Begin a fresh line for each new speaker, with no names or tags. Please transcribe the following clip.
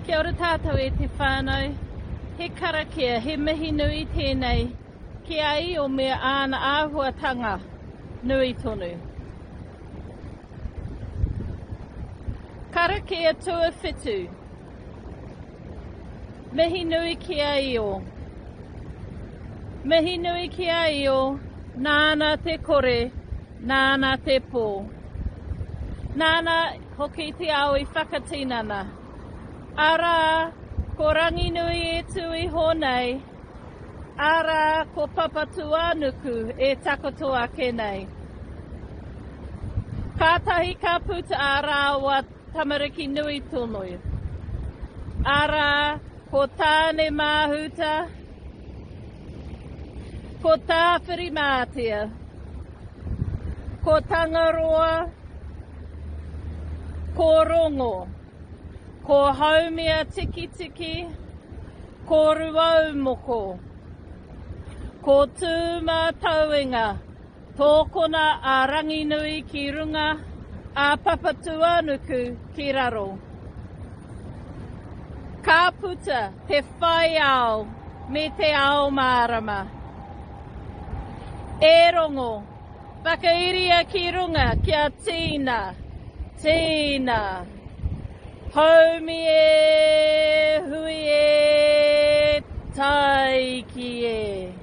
Kia ora tātou e te whānau. He karakia, he mihi nui tēnei ki a Io me āna āhuatanga nui tonu. Karakia tuawhitu. Mihi nui ki a Io. Mihi nui ki a Io, nāna te kore, nāna te pō. Nāna hoki te ao i whakatinana. Arā, ko Ranginui e tū iho nei, arā, ko Papatūānuku e takoto ake nei. Kātahi ka puta ā rāua tamariki nui tonu. Arā, ko Tāne Māhuta, ko Tāwhirimātea, ko Tangaroa, ko Rongo, ko Haumia Tikitiki, ko Ruaumoko, ko Tūmatauenga, Tōkona a Ranginui ki runga, a Papatūānuku ki raro. Ka puta te whai ao me te ao mārama. E Rongo, whakairia ki runga kia tīna, tīna. Haumi e, hui e, taiki e.